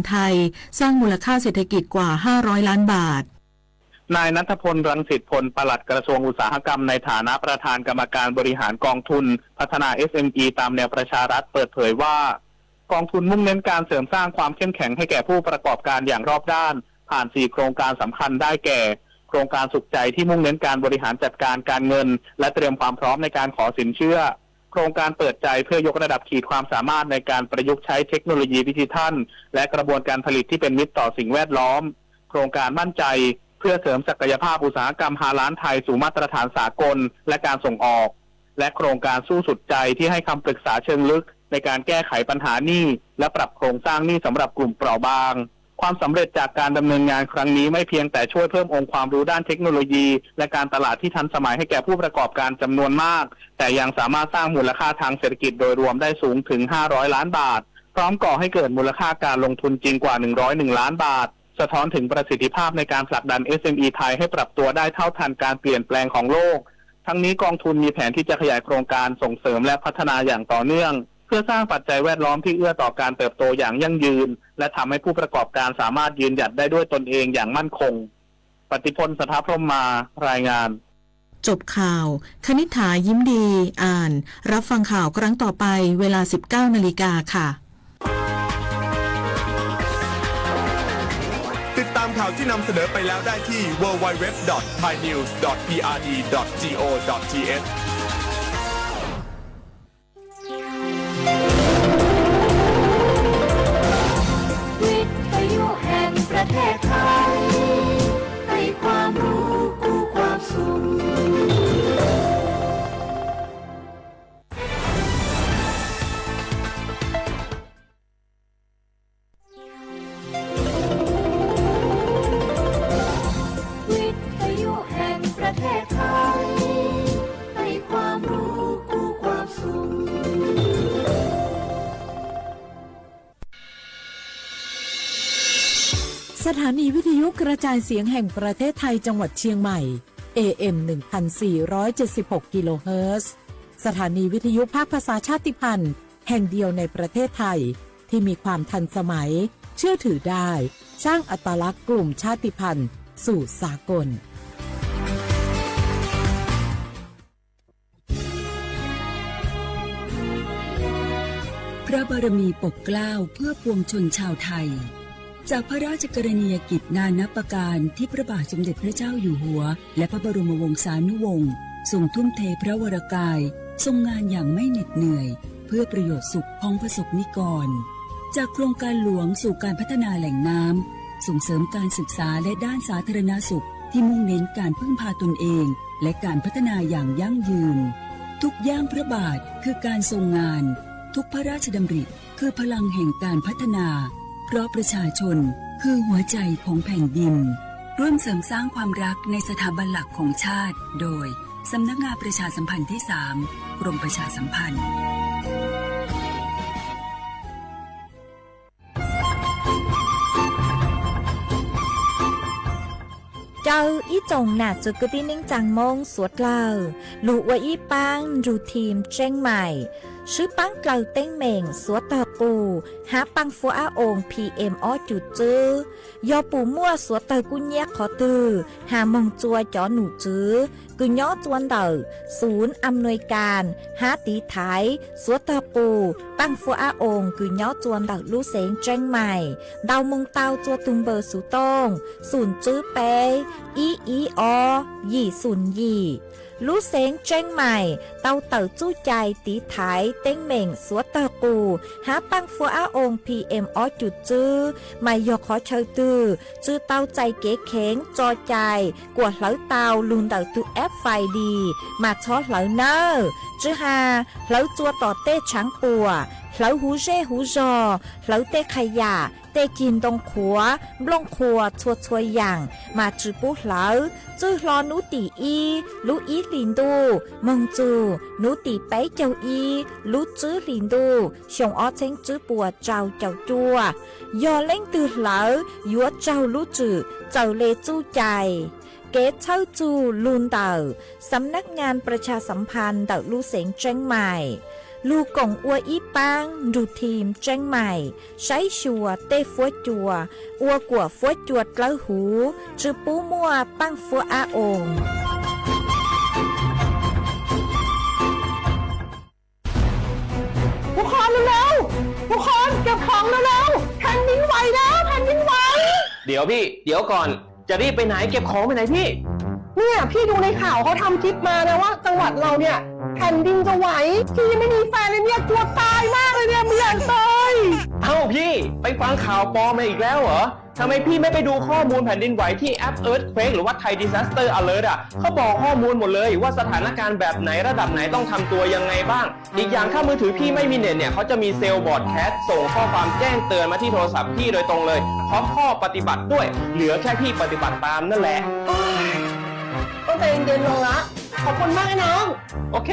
ไทย สร้างมูลค่าเศรษฐกิจกว่า ห้าร้อย ล้านบาท นายณัฐพล รังสิตพล ปลัดกระทรวงอุตสาหกรรม ในฐานะประธานกรรมการบริหารกองทุนพัฒนา เอสเอ็มอี ตามแนวประชารัฐ เปิดเผยว่า กองทุนมุ่งเน้นการเสริมสร้างความเข้มแข็งให้แก่ผู้ประกอบการอย่างรอบด้าน ผ่าน สี่ โครงการสำคัญได้แก่ โครงการสุขใจที่มุ่งเน้นการบริหารจัดการการเงิน และเตรียมความพร้อมในการขอสินเชื่อ โครงการเปิดใจเพื่อยกระดับขีดความสามารถในการประยุกต์ใช้เทคโนโลยีดิจิทัล และกระบวนการผลิตที่เป็นมิตรต่อสิ่งแวดล้อม โครงการมั่นใจ เพื่อเสริมศักยภาพอุตสาหกรรมฮาลาลไทยสู่มาตรฐานสากล และการส่งออก และโครงการสู้สุดใจที่ให้คำปรึกษาเชิงลึกในการแก้ไขปัญหาหนี้ และปรับโครงสร้างหนี้สำหรับกลุ่มเปราะบาง ความสำเร็จจากการดำเนินงานครั้งนี้ไม่เพียงแต่ช่วยเพิ่มองค์ความรู้ด้านเทคโนโลยี และการตลาดที่ทันสมัยให้แก่ผู้ประกอบการจำนวนมาก แต่ยังสามารถสร้างมูลค่าทางเศรษฐกิจโดยรวมได้สูงถึง ห้าร้อย ล้านบาท พร้อมก่อให้เกิดมูลค่าการลงทุนจริงกว่า หนึ่งร้อยหนึ่ง ล้านบาท สะท้อนถึงประสิทธิภาพในการผลักดัน เอสเอ็มอี ไทยให้ปรับตัวได้เท่าทันการเปลี่ยนแปลงของโลก ทั้งนี้กองทุนมีแผนที่จะขยายโครงการส่งเสริมและพัฒนาอย่างต่อเนื่อง เพื่อสร้างปัจจัยแวดล้อมที่เอื้อต่อการเติบโตอย่างยั่งยืน และทำให้ผู้ประกอบการสามารถยืนหยัดได้ด้วยตนเองอย่างมั่นคง ปฏิพล สัทธพรหมมา รายงาน จบข่าว คณิษฐา ยิ้มดี อ่าน รับฟังข่าวครั้งต่อไป เวลา สิบเก้า นาฬิกาค่ะ ติดตามข่าวที่นำเสนอไปแล้วได้ที่ ดับเบิลยู ดับเบิลยู ดับเบิลยู ดอท ไทยนิวส์ ดอท พีอาร์ดี ดอท จี โอ ดอท ที เอช วิทยุแห่งประเทศไทย ให้ความรู้คู่ความสุข วิทยุแห่งประเทศไทย ให้ความรู้คู่ความสุข สถานีวิทยุกระจายเสียงแห่งประเทศไทยจังหวัดเชียงใหม่ เอ เอ็ม หนึ่งพันสี่ร้อยเจ็ดสิบหก กิโลเฮิรตซ์ สถานีวิทยุภาคภาษาชาติพันธุ์แห่งเดียวในประเทศไทย ที่มีความทันสมัย เชื่อถือได้ สร้างอัตลักษณ์กลุ่มชาติพันธุ์สู่สากล พระบารมีปกเกล้าเพื่อปวงชนชาวไทย จากพระราชกรณียกิจนานับประการที่พระบาทสมเด็จพระเจ้าอยู่หัว และพระบรมวงศานุวงศ์ ทรงทุ่มเทพระวรกาย ทรงงานอย่างไม่เหน็ดเหนื่อย เพื่อประโยชน์สุขของประสบนิกร จากโครงการหลวงสู่การพัฒนาแหล่งน้ำ ส่งเสริมการศึกษาและด้านสาธารณสุข ที่มุ่งเน้นการพึ่งพาตนเอง และการพัฒนาอย่างยั่งยืน ทุกย่างพระบาทคือการทรงงาน ทุกพระราชดำริคือพลังแห่งการพัฒนา เพราะประชาชนคือหัวใจของแผ่นดิน ร่วมเสริมสร้างความรักในสถาบันหลักของชาติ โดย สำนักงานประชาสัมพันธ์ที่สาม กรมประชาสัมพันธ์ Caw ib tsoom nam txiv kwv tij neej tsaa Moob suav dlawg lug ua ib paab nrug team Tseeb Maim swb paab dlawg teeb meem suav tawg qus hab paaj fuab ab oo PM ob cum tswb. Yog puas muaj suav tawg kub nyab qhov twg has moog tsua cov num tswv kws nyob tsua ntawm xum am nuis kas hab tiv thaiv suav tawg qus paaj fuab ab oo kws nyob tsua ntawm lub xeev Tseeb Maim. Ntau moog tau tsua tug npawb xuv tooj xum tswb peb ib ib ob yim xum yim. Lub xeev Tseeb Maim tau tawm txuj cai tiv thaiv teeb meem suav tawg qus hab paaj fuab ab oo PM ob cum tswb, mas yog qhov chaw twg tsi tau txais kev kheev tso cai kuas hlawv tau lug ntawm tug app Find Dee mas txhob hlawv nawb. Tsi has hlawv tsua tom tej tshaav puam, hlawv huv zej huv zog, hlawv tej qha yam, tej cig ntoo qhuav, nplooj qhuas txhua txhua yaam mas tsi pub hlawv. Txwj hlo nub tim ib lub ib hlis ntuj moog txug nub tim peb caug ib lub tswb hlis ntuj xyoo ob txheeb tswb puas rau caum cuaj. Yog leej twg hlawv yuav raug lub tswm txawm le txuj cai. Kev txhawj txug lug ntawm Xab Nab Nyaas Pras Tshas Xas Phas ntawm lub xeev Tseeb Maim. Lug koom ua ib paab nrug team Tseeb Maim saib xyuas tej fuab cua ua kuas fuab cua dlawb huv, tsi pub muaj paaj fuab ab oo. ทุกคนเร็วๆ ทุกคนเก็บของเร็วๆ แผ่นดินไหวแล้ว แผ่นดินไหว เดี๋ยวพี่ เดี๋ยวก่อน จะรีบไปไหน เก็บของไปไหนพี่ เนี่ยพี่ดูในข่าวเขาทำคลิปมานะว่าจังหวัดเราเนี่ยแผ่นดินจะไหว พี่ยังไม่มีแฟนเลยเนี่ยกลัวตายมากเลยเนี่ยไม่อยากตาย เอ้าพี่ ไปฟังข่าวปลอมมาอีกแล้วเหรอ ทำไมพี่ไม่ไปดูข้อมูลแผ่นดินไหวที่แอป Earthquake หรือว่า Thai Disaster Alert อ่ะ เขาบอกข้อมูลหมดเลยว่าสถานการณ์แบบไหนระดับไหนต้องทำตัวยังไงบ้าง อีกอย่างถ้ามือถือพี่ไม่มีเน็ตเนี่ย เขาจะมีเซลล์ broadcast ส่งข้อความแจ้งเตือนมาที่โทรศัพท์พี่โดยตรงเลย พร้อมข้อปฏิบัติด้วย เหลือแค่พี่ปฏิบัติตามนั่นแหละ ต้องใจเย็นๆ ลงละ ขอบคุณมากไอ้น้อง โอเค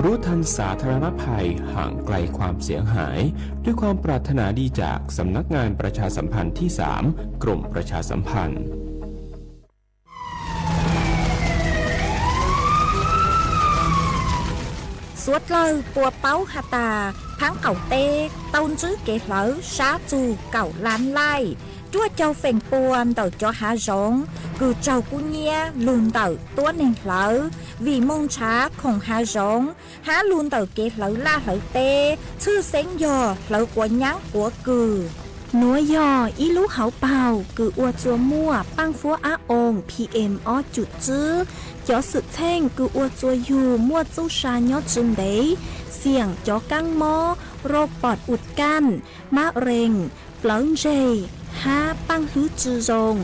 รู้ทันสาธารณภัย ห่างไกลความเสียหาย ด้วยความปรารถนาดีจากสำนักงานประชาสัมพันธ์ที่สาม กรมประชาสัมพันธ์ Suav dlawg puas paub has tas, thaab qaum teb tau ntsib kev hlawv sab txug kaum lab laij, cuaj caug feem pua ntawm cov hav zoov kws raug kub nyiab lug ntawm tuab neeg hlawv, vim moog nrhav khoom hav zoov hab lug ntawm kev hlawv laj hlawv teb, tshwj xeeb yog hlawv quav nyaab quav kws. Nuav yog ib lub hauv paug kws ua txua muaj paaj fuab ab oo PM ob cum tswb. Cov xwm txheej kws ua txua yug muaj txuj sa nyob tsi ntev, xiam cov kaab mob, rau pom ua kaj, mab rees, plawv ntseg, hab paaj hlwb tsi zoo.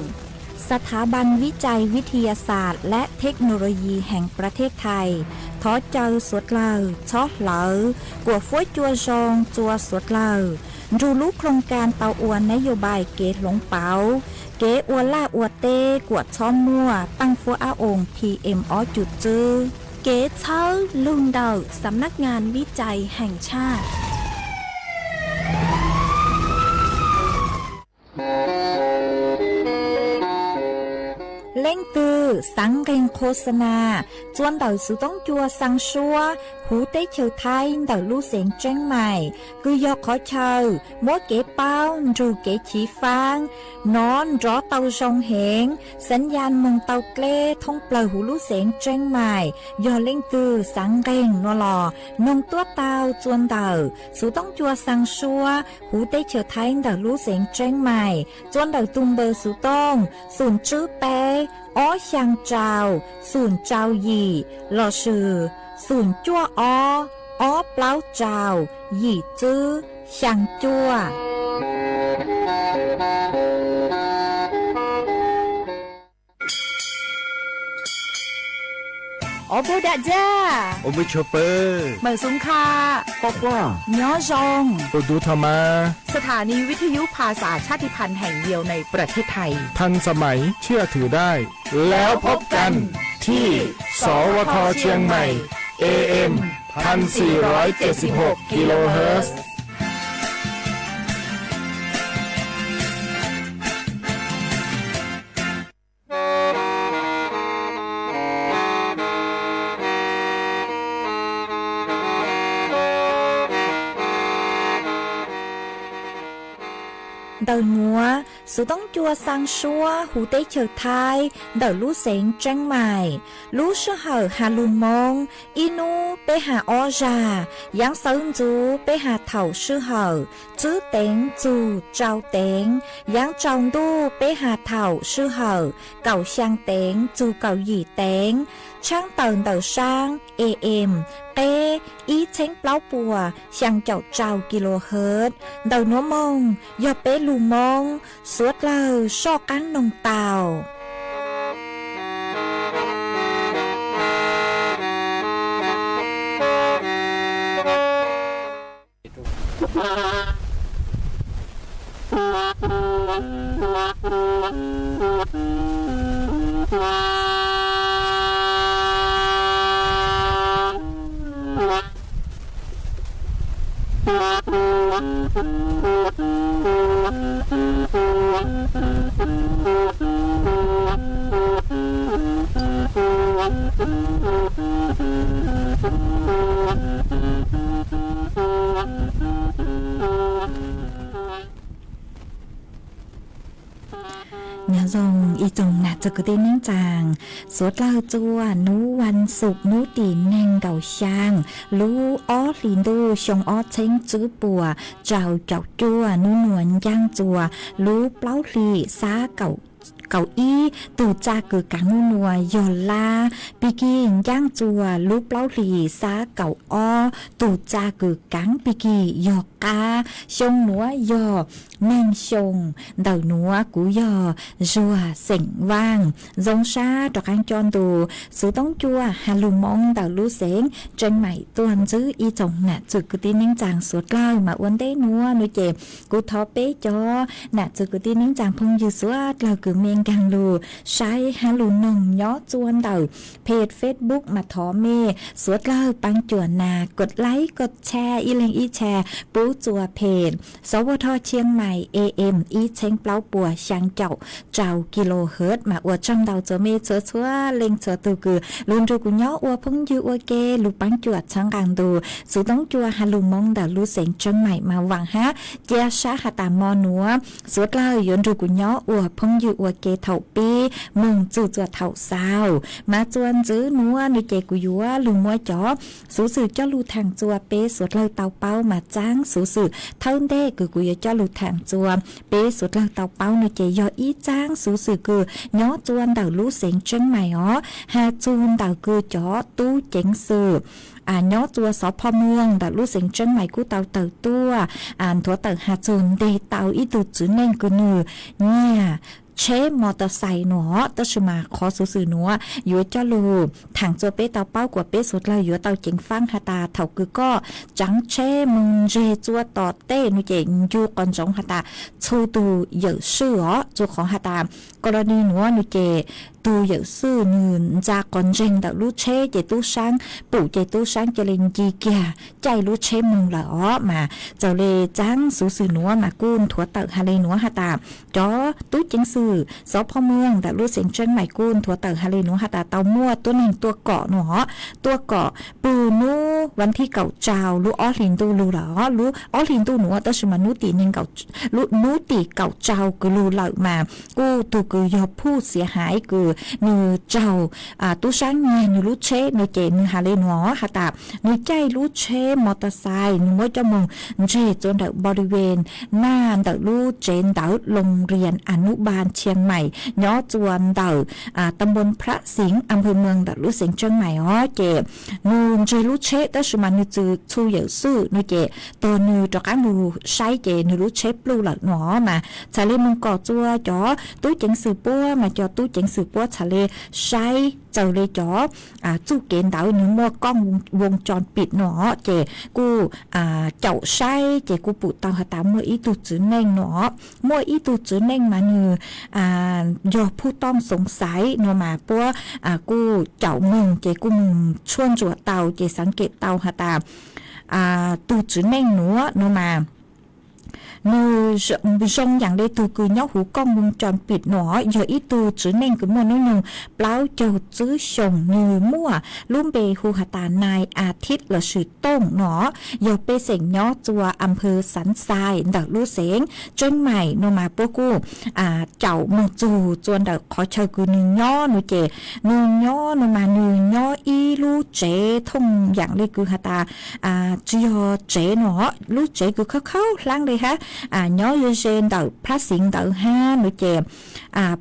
สถาบันวิจัยวิทยาศาสตร์และเทคโนโลยีแห่งประเทศไทย thov caw suav dlawg txhob hlawv, kuas fuab cua zoo txua suav dlawg, nrug lub โครงการ tau ua นโยบาย kev hloov pauv, kev ua laj ua teb kuas txhob muaj paaj fuab ab oo PM ob cum tswb. Kev txhawb lug ntawm สำนักงานวิจัยแห่งชาติ Leej twg xaav nqeeg โฆษณา txua ntawm xuv toob cua xaa suab huv teb chaws Thaib ntawm lub xeev Tseeb Maim, kws yog qhov chaw muab kev paub nrug kev chiv faab nov nrov tau zoo heev, xaav yaj moog tau dleb thoob plawg huv lub xeev Tseeb Maim. Yog leej twg xaav nqeeg no los noog tuab tau txua ntawm xuv toob cua xaa suab huv teb chaws Thaib ntawm lub xeev Tseeb Maim, txua ntawm tug npawb xuv tooj xoom tswb peb ob xyaa rau xoom rau yim lossis xoom cuaj ob ob plaub rau yim tswb xyaa cuaj. Ob pug dam ja, ua mub tshua pawg, meem xoo kha, quaj quaj, nyob zoo, ua dub tho mas. สถานีวิทยุภาษาชาติพันธุ์แห่งเดียวในประเทศไทย ทันสมัย เชื่อถือได้ แล้วพบกันที่ สวท เชียงใหม่ AM พันสี่ร้อยเจ็ดสิบหก กิโลเฮิรตซ์ Ntawm nuav, xuv toob cua xaa suab huv teb chaws Thaib ntawm lub xeev Tseeb Maim, lub sij hawm has lug Moob, ib nub peb has ob zag, yaav sawv ntxuv peb has thaum sij hawm tswb teev txug rau teev, yaav tsaus ntuj peb has thaum sij hawm kaum xyaa teev txug kaum yim teev, tshaab tawm ntawm saab AM qeb ib txheeb plaub puas xyaa caum rau kilohertz. Ntawm nuav moog yog peb lug Moob, suav dlawg soj qaab noog tau. Nyob zoo ib tsoom nam txiv kwv tij neej tsaa, suav dlawg txua nub vas xuv nub tim neeg nkaum xyaa lub ob hlis ntuj xyoo ob txheeb tswb puas rau caum cuaj, nub nuav ncaaj txua lub plaub hlis xab kaum ib. Tug txaj kws kaav nub nuav yog lab, pig kig ncaaj txua lub plaub hlis xab kaum ob. Tug txaj kws kaav pig kig yog qab. Xyoo nuav yog neeg xyoo ntawm nuav kuv yog Zuag xeem Vaaj. Zoo sab rov qaab coj ntu xuv toob cua has lug Moob ntawm lub xeev Tseeb Maim tuaj ntsib ib tsoom nam txiv kwv tij neej tsaa suav dlawg. Mas ua ntej nuav nua ces kuv thov peb cov nam txiv kwv tij neej tsaa phooj ywg suav dlawg kws mej nkaag lug saib hab lug noog nyob txua ntawm peg Facebook mas thov mej suav dlawg paab cuam nas kos laib kos tshaj ib leeg ib tshaj pub txua peg Sov Vaj Thoj Tsheej Maim A M ib txheeb plaub puas xyaa caum rau kilohertz. Mas ua tsaug ntau txua mej txhua txhua leej txhua tug kws lug nrug kuv nyob ua phooj ywg ua ke, lug paab cuam txhawb nqaa ntu xuv toob cua has lug Moob ntawm lub xeev Tseeb Maim mas vaam hab cia sab has tas mo nuav suav dlawg yuav nrug kuv nyob ua phooj ywg ua ke thaum pib moog txug txua thaum xaus. Mas txua ntxiv nuav nua ces kuv yuav lug muab cov xuv xwm coj lug thaam txua peb suav dlawg tau paub. Mas txaab xuv xwm thawj ntej kws kuv yuav coj lug thaam txua peb suav dlawg tau paub nua ces yog ib txaab xuv xwm kws nyob txua ntawm lub xeev Tseeb Maim os, has txug ntawm kws cov tub ceev xwm nyob txua Xov Phoj Mws ntawm lub xeev Tseeb Maim kuj tau tawm tuaj nthuav tawm has txug nteg tau ib tug txiv neej kws nwg nyiag tsheb mos tas xais nua. Tab sis mas qhov xuv xwm nuav yuav coj lug thaam txua peb tau paub kuas peb suav dlawg yuav tau ceev faab has tas thaum kws koj tsaav tsheb moog ntseg txua tom tej nua ces ncu qhov ntsoov has tas txhua tug yawm swj os, txhua qhov has tas koj lug li nuav nua ces tug yawm swj nwg ntxa qhov ntseeg ntawm lub tsheb ces tub saab pum ces tub saab ca le nci kiag caij lub tsheb moog lawm os. Mas txawm le txaab xuv xwm nuav mas kuj nthuav tawm has le nuav has tas cov tub ceev xwm Xov Phoj Mws ntawm lub xeev Tseeb Maim kuj nthuav tawm has le nuav has tas tau muaj tuab neeg tuaj kom nua, tuaj kom pug nub vas thib kaum rau lub ob hlis ntuj lug lawm os, lub ob hlis ntuj nuav tab sis mas nub tim neeg nub tim kaum rau kws lug lawm mas kuj tug kws yog phuj xiav haiv kws nwg raug tub saab nyiag nwg lub tsheb nua ces nwg has le nuav has tas nwg caij lub tsheb mos tas xais nwg muab coj moog ntseg txua ntawm npau li ven naj ntawm lub tsev ntawv Loo Rias Anub Npas Tsheej Maim nyob txua ntawm ta npoo Phrab Xeev, Am Phawj Mws ntawm lub xeev Tseeb Maim os. Ces nwg ntseg lub tsheb tab sis mas nwg txwv txhu yawm swj nua ces tog nwg rov qaab lug saib ces nwg lub tsheb pluj lawm nua. Mas txhad le moog kom txua cov tub ceev xwm puab mas cov tub ceev xwm puab txhad le saib txawm le cov txuj kev ntawd nwg muaj kooj voos coj pim nua ces kuj caum saib ces kuj pum tau has tas muaj ib tug txiv neej nua, muaj ib tug txiv neej mas nwg yog phuj tooj xoov xaiv nua mas puab kuj caum moog ces kuj moog tshuaj ntsuam tau ces xaav kem tau has tas tug txiv neej nua nua mas nwg zoo yaam le tug kws nyob huv kooj voos coj pim nua yog ib tug txiv neej kws muaj nub nyoog plaub caug tsib xyoos, nwg muaj lub npe hu has tas Nais A Thib lossis Tooj nua, yog pej xeem nyob txua Am Phawj Xaav Xais ntawm lub xeev Tseeb Maim nua mas puab kuj caum moog txug txua ntawm qhov chaw kws nwg nyob nua ces nwg nyob nua mas nwg nyob ib lub tsev thooj yaam le kws has tas tsi yog tsev nua, lub tsev kws khaub khaub hlaab le hab nyob ze ze ntawm Phrab Xeev ntawd hab nua ces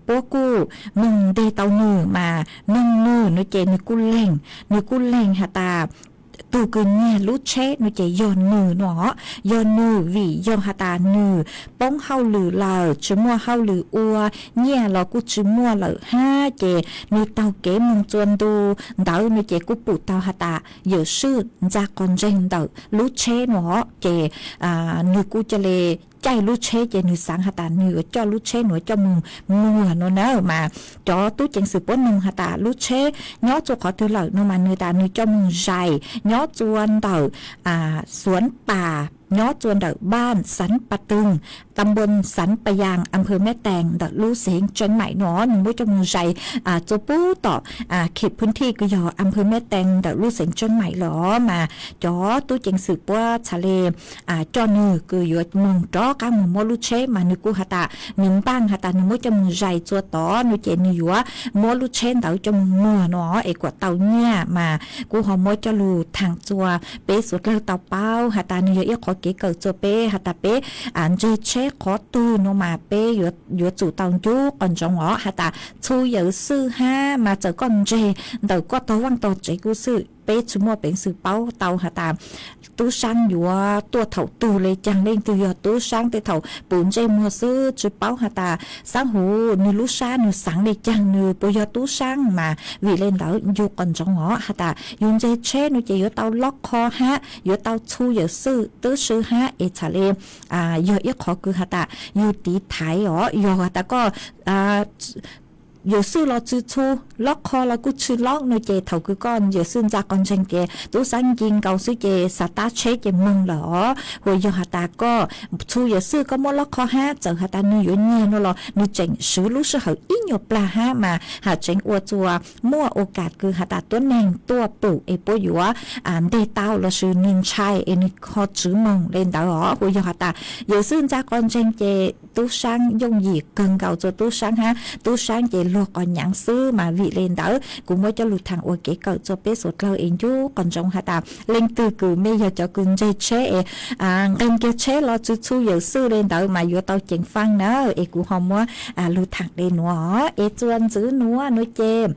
puab kuj moog nteg tau nwg mas noog nwg nua ces nwg kuj leeg, nwg kuj leeg has tas tug kws nyiag lub tsheb nua ces yog nwg nua, yog nwg vim yog has tas nwg poob hauj lwm lawm tsi muaj hauj lwm ua, nyiaj los kuj tsi muaj lawm hab ces nwg taug kev moog txua ntu ntawd nua ces kuj pum tau has tas yawm swj ntxa qhov ntseeg ntawm lub tsheb nua ces nwg kuj ca le caij lub tsheb ces nwg xaav has tas nwg yuav coj lub tsheb nua coj moog muag nua na mas cov tub ceev xwm puab noog has tas lub tsheb nyob txua qhov twg lawm nua mas nwg tas nwg coj moog zais nyob txua ntawm Xuav Pas nyob txua ntawm Npaj Xaav Pas Twg tam npuas xav paj yaas am phawj meb tees ntawm lub xeev Tsheej Maim no, nws muab coj mus zais txua pub tom khem phwj thij kws yog am phawj meb tees ntawm lub xeev Tsheej Maim lawm os. Mas cov tub ceev xwm puab txhad le coj nws kws yuav moog rov qaab moog muab lub tsheb mas nws kuj has tas nws npaaj has tas nws muab coj mus zais txua tod no ces nws yuav muab lub tsheb ntawd coj mus muag no es kuas tau nyiaj. Mas kuj ho muab coj lug thaam txua peb suav dlawg tau paub has tas nws yog ib qhov kev kawm txua peb has tas peb ntseg tsheb qhov twg no mas peb yuav tsum tau ncu qhov ntsoov os has tas txhu yawm xwm hab mas txawm koj ntseg ntawm koj tog vaaj tog tsev kuj xwb, peb tsi muaj peev xwm paub tau has tas tub saab yuav tuaj thaum twg le caag, leej twg yog tub saab, tej thaum pum ntsej muag xwb tsi paub has tas xaab huv nws lub sab nws xaav le caag, nws puas yog tub saab. Mas vim le ntawd ncu qhov ntsoov os has tas yug ntseg tsheb no ces yuav tau lob qho hab yuav tau txhu yawm xwm tub saab hab es txhad le yog ib qhov kws has tas yug tiv thaiv os, yog has tas koj yawm xwm los tsi txhu, lob qho los kuj tsi lob no ces thaum kws koj yawm xwm ntxa qhov ntseeg ces tub saab nci nkaus xwb ces xav tab tsheb ces moog lawm os. Hu yog has tas koj txhu yawm xwm koj muab lob qho hab txawm has tas nws yuav nyiag no los nws tseem swv lub sij hawm ib nyuag plag hab mas has tseev ua txua muaj ua kam kws has tas tuab neeg tuaj pum es puab yuav nteg tau lossis nws ntshai es nws ho tswv moog le ntawd os. Hu yog has tas yawm xwm ntxa qhov ntseeg ces tub saab yooj yim kawg nkaus txua tub saab hab tub saab ces luag qhov nyaav xwb. Mas vim le ntawd kuv muab coj lug thaam ua kev kawm txua peb suav dlawg es ncu qhov ntsoov has tas leej twg kws mej yog cov kws ntseg tsheb es nqee kiag tsheb los tsi txhu yawm xwm le ntawd mas yuav tau ceev faaj na. Es kuv ho muab lug thaam le nuav es txua ntxiv nuav nuav ces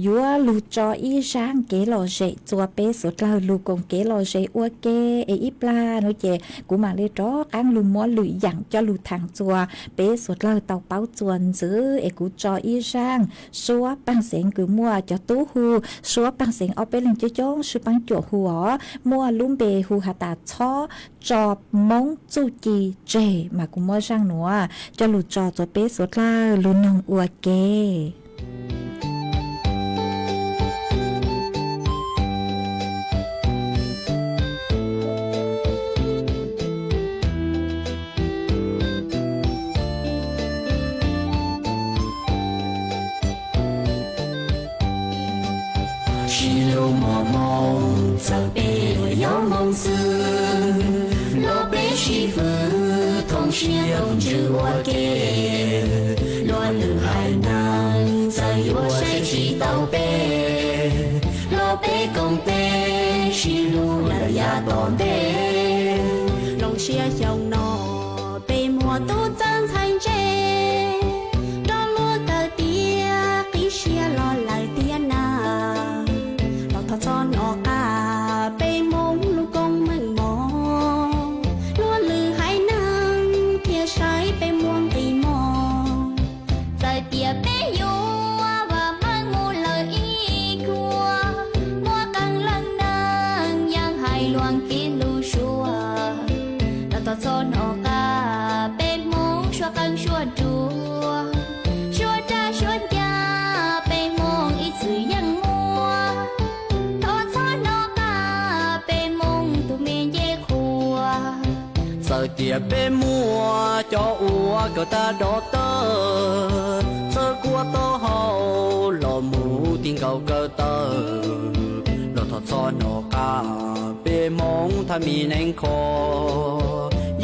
yuav lug tso ib zaaj kev lom zem txua peb suav dlawg lug koom kev lom zem ua ke es ib plag nuav ces kuv mam le rov qaab lug muab lwm yaam coj lug thaam txua peb suav dlawg tau paub txua ntxiv es kuv tso ib zaaj suab paaj xeev kws muaj cov tub hu, suab paaj xeev ob peb leeg coob coob sib paab cuam hu os, muaj lub npe hu has tas txhob tso Moob txuj ci tseg. Mas kuv muab zaaj nuav coj lug tso txua peb suav dlawg lug noog ua ke. Sib hlub mos Hmoob, txawm peb yuav yog Hmoob xwb, los peb sib fwm thooj siab koom ntsws ua ke. Luag lwm haiv neeg txawm yuav saib tsis tau peb, los peb koom peb sib hlub lawm yav tom ntej. Zoo siab xyoo no peb muaj tub txawj ntxhais ntse, rov luag kawm tiav qib siab los lawm tiav na. Los thov txhob hnov qab peb Hmoob lub koob meej mom, luag lwm haiv neeg thiaj saib peb muaj nqis mos. Txawm tias peb yuav vam meej mus lawm ib khuab, muaj qee leej neeg yeej hais luag kev lus suab. Los thov txhob hnov qab peb Hmoob suab qee suab ruam, suab raj suab ncaj peb Hmoob ib txwm yeej muaj. Thov txhob hnov qab peb Hmoob tus me ncej qhuav. Txawm tias peb muaj cov uas kawm tag dov tawm, txawm kuaj taub hau los mus ti nkaus kawm tawm, los thov txhob hnov qab peb Hmoob thaj mi neej kho,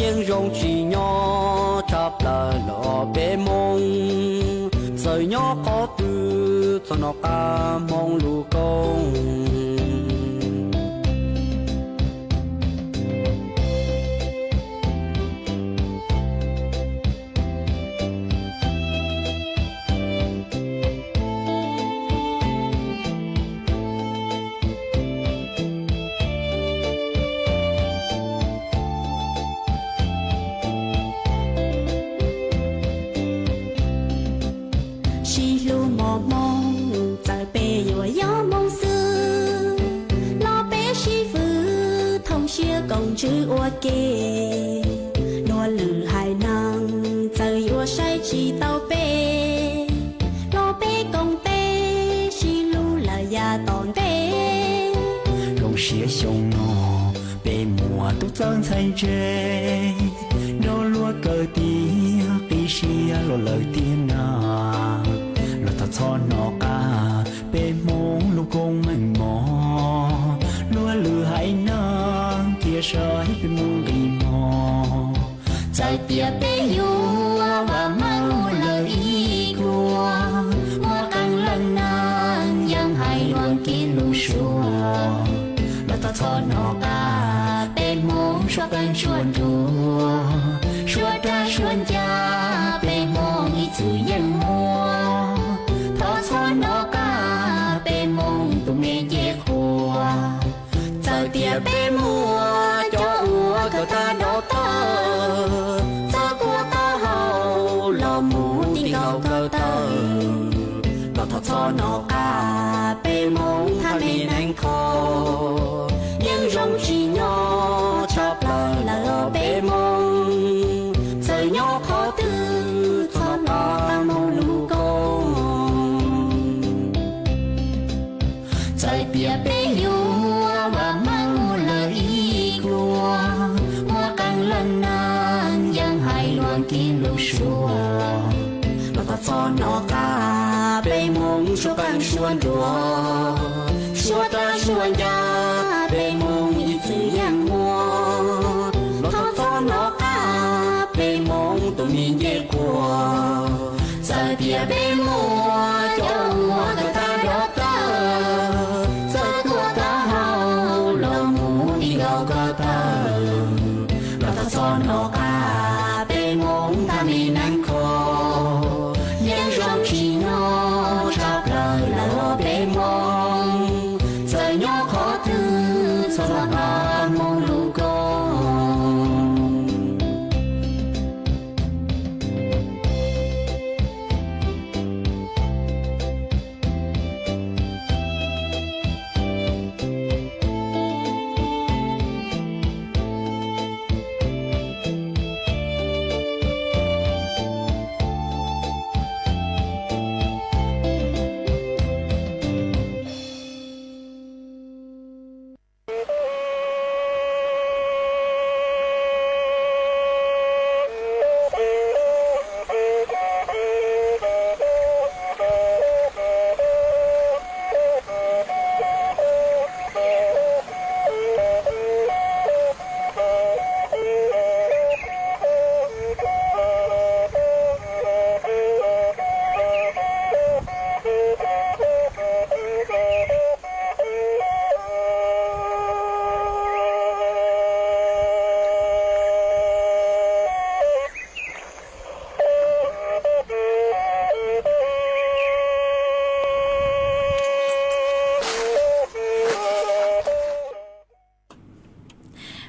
yeej zoo tsis nyob tshaj plaws los peb Hmoob. Txawm nyob qhov twg txhob hnov qab Hmoob lub koob. Sib hlub mos Hmoob, txawm peb yuav yog Hmoob xwb, los peb sib fwm thooj siab koom ntsws ua ke. Luag lwm haiv neeg txawm yuav saib tsis tau peb, los peb koom peb sib hlub lawm yav tom ntej. Zoo siab xyoo no peb muaj tub txawj ntxhais ntse, nrog luag Tiag qib siab los lawm tiag na, los thov txhob hnov qab peb Hmoob lub koob meej mom. Luag lwm haiv neeg cia saib peb Hmoob nqi hmo. Txawm tias peb yuav vam meej ua lawm ib kua, muaj qee leej neeg yeej hais luag kev lus suab. Los thov txhob hnov qab peb Hmoob suab qeej suab nruas, suab rag suab ncaj peb Hmoob ib txwm yeej muaj. Thov txhob hnov qab peb Hmoob tus me ncej qhua. Txawm tias peb muaj cov uas kawm tag doctor, txawj kuaj taub hau los mus ti nkaus kaw taw, los thov txhob hnov qab peb Hmoob thaj me neeg kho. Yeej zoo tsis nyob tshaj plaws lawm os peb Hmoob, txawm nyob qhov twg txhob hnov Hmoob lub koob. Txawm tias peb yuav vam meej ua lawm ib kua, muaj qee leej neeg yeej hais luag kev lus suab. Los thov txhob hnov qab peb Hmoob suab qeej suab nruas, suab rag suab ncaj peb Hmoob ib txwm yeej muaj. Los thov txhob hnov qab peb Hmoob tus me ncej qhua. Txawm tias peb muaj cov uas kawm tag doctor, txawj kuaj taub hau los mus ti nkaus kaw taw, los thov txhob hnov qab peb Hmoob thaj me neeg kho. Yeej zoo tsis nyob tshaj plaws lawm os peb Hmoob, txawm nyob qhov twg txhob hnov Hmoob lub koob.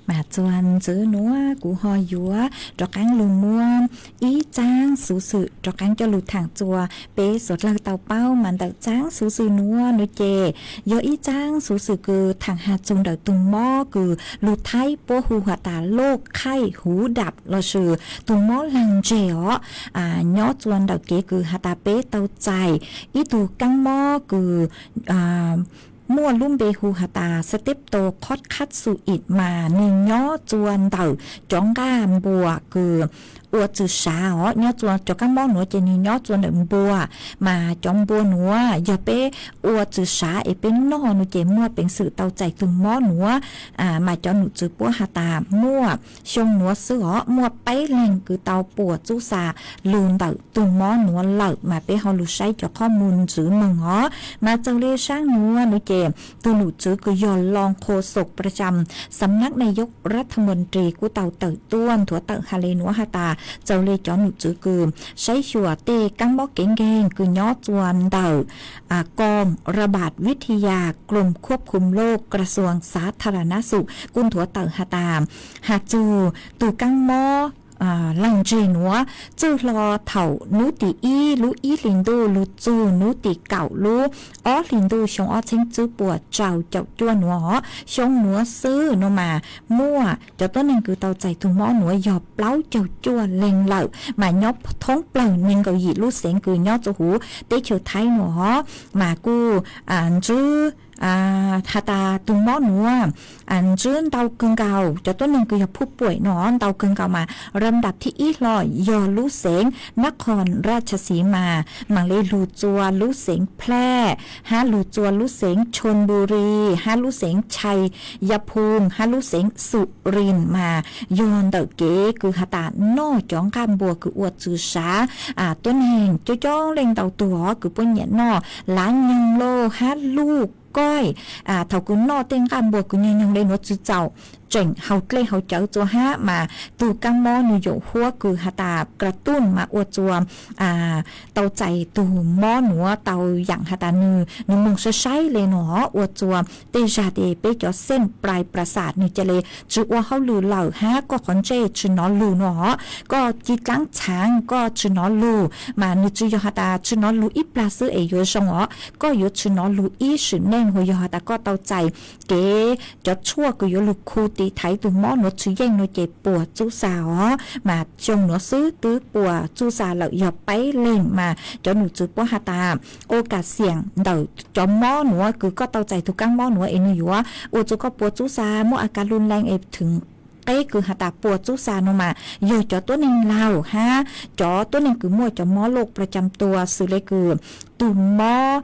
Mas txuas ntxiv nuav kuv ho yuav rov qaab lug muab ib tsaab xuv xwm rov qaab coj lug thaam txug peb suav dlawg tau paub. Mas ntawm tsaab xuv xwm nuav nuav ces yog ib tsaab xuv xwm kws thaam has txug ntawm tug mob kws lug Thaib puab hu has tas loj khaij huv dam lossis tug mob laag ntseg os. Nyob txuas ntawm kev kws has tas peb tau txais ib tug kaab mob kws muaj lub npe hu has tas Streptococcus suis mas nwg nyob txuas ntawm cov nqaj npua kws ua txwm sav os. Nyob txuas cov kaab mob nuav ces nwg nyob txuas ntawm npua, mas cov npua nuav yog peb ua txwm sav es peb noj nuav ces muaj peev xwm tau txais tug mob nuav. Mas cov num tswv puab has tas muaj xyoo nuav xwb os muaj peb leeg kws tau puam txub xa lug ntawm tug mob nuav lawm, mas peb ho lug saib cov qhov muag ntxiv moog os. Mas txawm le saab nuav nuav ces tug num tswv kws yog รองโฆษกประจำสำนักนายกรัฐมนตรี kuj tau tawm tuaj nthuav tawm has le nuav has tas txawm le cov num tswv kws saib xyuas tej kaab mob kev nkeeg kws nyob txuas ntawm กองระบาดวิทยา กรมควบคุมโรค กระทรวงสาธารณสุข kuj nthuav tawm has tas has txug tug kaab mob laag ntseg nuav txwj hlo thaum nub tim ib lub ib hlis ntuj lug txug nub tim kaum lub ob hlis ntuj xyoo ob txheeb tswb puas rau caum cuaj nuav os. Xyoo nuav xwb nuav mas muaj cov tuab neeg kws tau txais tug mob nuav yog plaub caug cuaj leeg lawm, mas nyob thoob plawg neeg nkaum yim lub xeev kws nyob txuas huv teb chaws Thaib nuav os. Mas kuj ntsib has tas tus mob nuav ntswb ntau kawg nkaus, cov tuab neeg kws yog phuj puim no ntau kawg nkaus mas lab ntam thib ib hlo yog lub xeev Nab Qhoos Raj Tshas Xiv mas, mam le lug txua lub xeev Plaj, hab lug txua lub xeev Tshon Npu Ri, hab lub xeev Tshais Ya Phoo, hab lub xeev Xu Rin mas yog ntawm kev kws has tas noj cov nqaj npua kws ua txwv sav. Tuab neeg coob coob leej ntau tug os kws puab nyiam noj lav nyoog lauj hab luj koij. Thaum kws noj tej nqaj npua kws nyoog nyoog le nuav txwv txaus, tseem haus dlej haus cawv txua hab mas tug kaab mob nwg yuav huab kws has tas kra tuj mas ua txua tau txais tug mob nuav tau yaam has tas nwg, nwg moog saib saib le nuav ua txua tej zag tes peb cov xeej plais plas xam nwg ca le tsi ua hauj lwm lawm hab koj qhov ntsej tsi nov lug no, koj ci dlaab txhaav koj tsi nov lug mas nwg tsi yog has tas tsi nov lug ib plag xwb es yuav zoo os, koj yuav tsi nov lug ib sim neej, ua yog has tas koj tau txais kev cov tshuaj kws yuav lug khu tiv thaiv tug mob nuav tsi yeej no ces puas txub xa os. Mas xyoo nuav xwb twb puas txub xa lawm yog peb leeg mas cov num txwv puab has tas ua kam xiam ntawm cov mob nuav kws koj tau txais tug kaab mob nuav es nwg yuav ua txua koj puas txub xa muaj a kas lug lees es thwm qeb kws has tas puas txub xa no mas yog cov tuab neeg laug hab cov tuab neeg kws muaj cov mob loj plas cam tua xws le kws tug mob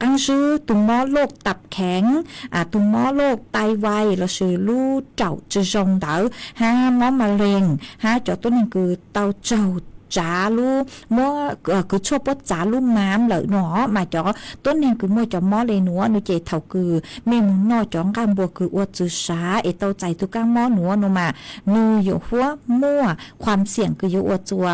qaab zib, tug mob loj tap kheev, tug mob loj tai vais lossis lub raum tsi zoo ntawd hab mob ma lees hab cov tuab neeg kws tau raug tsav lub muab kws tshuaj puab txav lub mav lawm no mas cov tuab neeg kws muaj cov mob le nuav no ces thaum kws mej moog noj cov nqaj npua kws ua txwv sav es tau txais tug kaab mob nuav no mas nwg yuav huab muaj khuam xiam kws yuav ua txua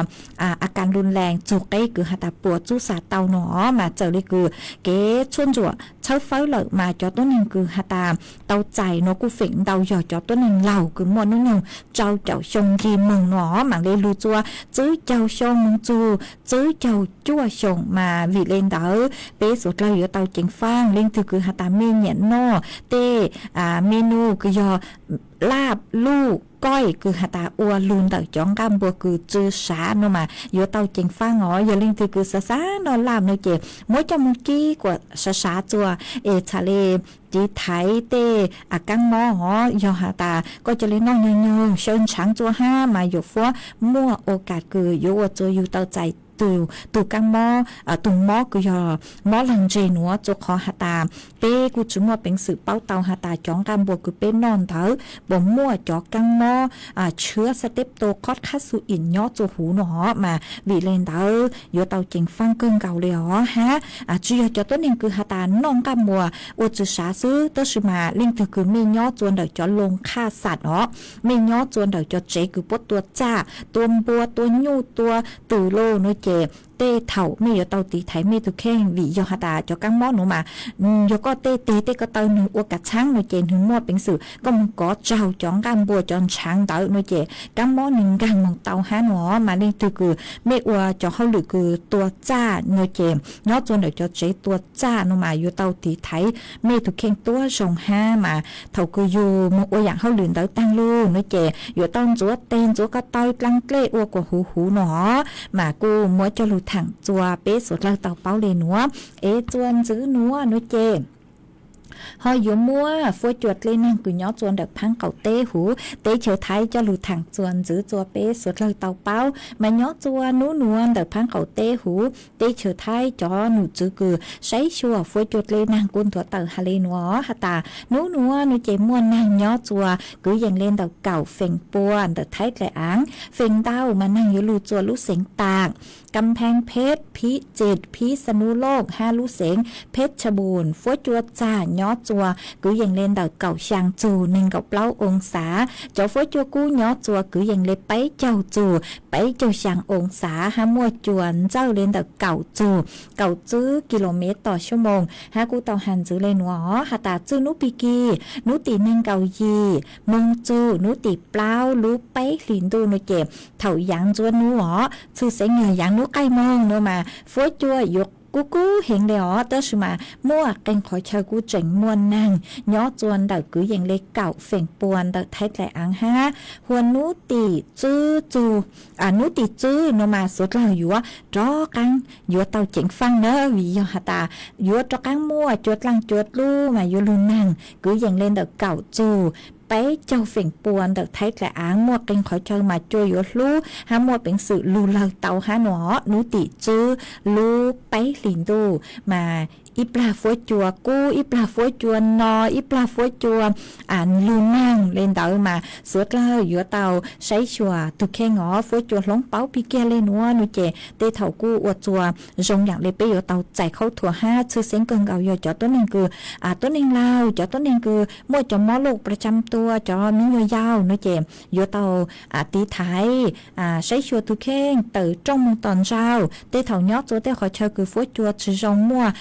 a kas lug lees txug qeb kws has tas puas txub xa tau no mas txawm le kws kev tshuaj ntsuam txhawb fawb lawm mas cov tuab neeg kws has tas tau txais no kuj feem ntau yog cov tuab neeg laug kws muaj nub nyoog rau caum xyoo ci moog no mam le lug txua tsib caug xyoo moog txug tsib caug cuaj xyoo mas vim le ntawd peb suav dlawg yuav tau ceev faaj. Leej twg kws has tas mej nyiam noj tej menu kws yog laj luj koij kws has tas ua lug ntawm cov nqaj npua kws txwv sav no mas yuav tau ceev faaj os. Yog leej twg kws xav xav noj laj no ces muab coj moog kib kuas sav sav txua es txhad le tiv thaiv tej a kaab mob os. Yog has tas koj ca le noj nyoog nyoog xyaw ntshaav txua hab mas yuav huab muaj ua kam kws yuav ua txua yug tau txais tug kaab mob, tug mob kws yog mob laag ntseg nuav txua qhov has tas peb kuj tsi muaj peev xwm paub tau has tas cov nqaj npua kws peb noj ntawd puas muaj cov kaab mob tshwv xa teb to qhob qhab xu im nyob txua huv no os mas vim le ntawd yuav tau ceev faaj kawg nkaus le os hab tsi yog cov tuab neeg kws has tas noj nqaj npua ua txwv sav xwb tab sis mas leej twg kws mej nyob txua ntawm cov loo qhaj xam os, mej nyob txua ntawm cov tsev kws puab tua txaj, tua npua, tua nyuj, tua twm lauj no ces tej thaum mej yuav tau tiv thaiv mej tug kheej vim yog has tas cov kaab mob nuav mas yog koj tej teg tej ko taw nwg ua kav tshaab no ces nwg muaj peev xwm koj moog kov tsaug cov nqaj npua cov ntshaav ntawd no ces kaab mob nwg nkaag moog tau hab no os. Mas leej twg kws mej ua cov hauj lwm kws tua txaj no ces nyob txua ntawm cov tsev tua txaj no mas yuav tau tiv thaiv mej tug kheej tuab zoo hab mas thaum kws yug moog ua yaam hauj lwm ntawd taag lug no ces yuav tau ntxuav teg ntxuav ko taw dlaab dlej ua kuas huv huv no os. Mas kuj muab coj lug thaam txua peb suav dlawg tau paub le nuav. Es txua ntxwv nuav no ces ho yuav muaj fuab cua dlej naag kws nyob txua ntawm Phaab Qaum teb huv teb chaws Thaib coj lug thaam txua ntxwv txua peb suav dlawg tau paub. Mas nyob txua nub nuav ntawm Phaab Qaum teb huv teb chaws Thaib cov num txwv kws saib xyuas fuab cua dlej naag kuj nthuav tawm has le nuav has tas nub nuav no ces muaj naag nyob txua kwv yees le ntawm kaum feem pua ntawm Thaib dlaim aav. Feem ntau mas naag yuav lug txua lub xeev Taam, Kam Pheej Pheb, Phib Txit, Phib Xa Nub Looj hab lub xeev Pheb Tsha Npum. Fuab cua txag nyob txua kwv yees le ntawm kaum xyaa txug neeg nkaum plaub oo xav. Cov fuab cua kub nyob txua kwv yees le peb caug txug peb caug xyaa oo xav hab muaj cua ntxawj le ntawm kaum txug kaum tsib kis lus mev tom xuab moos hab kuj tau has ntxwv le nuav has tas txij nub pig kig nub tim neeg nkaum yim moog txug nub tim plaub lub peb hlis ntuj no ces thaum yaav ntxuav nub os txhwj xeeb yog yaav nub qaij moog no mas fuab cua yuav kub kub heev le os, tab sis mas muaj qee qhov chaw kuj tseem muaj neeg nyob txua ntawm kwv yees le kaum feem pua ntawm Thaib Dlaim Aav hab. Huas nub tim tswb txug, nub tim tswb nuav mas suav dlawg yuav rov qaab yuav tau ceev faaj na, vim yog has tas yuav rov qaab muaj cua dlaaj cua dlub mas yuav lug neeg kwv yees le ntawm kaum txug peb caug feem pua ntawm Thaib Dlaim Aav. Muaj qee qhov chaw mas cua yuav hlub hab muaj peev xwm lug lawg tau hab nuav. Nub tim tswb lub peb hlis ntuj mas ib plag fuab cua kub, ib plag fuab cua no, ib plag fuab cua lug neeg le ntawd mas suav dlawg yuav tau saib xyuas tug kheej os. Fuab cua hloob paub pig kiag le nuav nua ces tej thaum kuj ua txuas zoo yaam le peb yuav tau txais khaub thuas hab tshwj xeeb kawg nkaus yog cov tuab neeg kws, tuab neeg laug, cov tuab neeg kws muaj cov mob loj pra tsam tua, cov miv nyuas yaus nua ces yuav tau tiv thaiv saib xyuas tug kheej tawm rooj moog tom ntej. Tej thaum nyob txua tej qhov chaw kws fuab cua tsi zoo muaj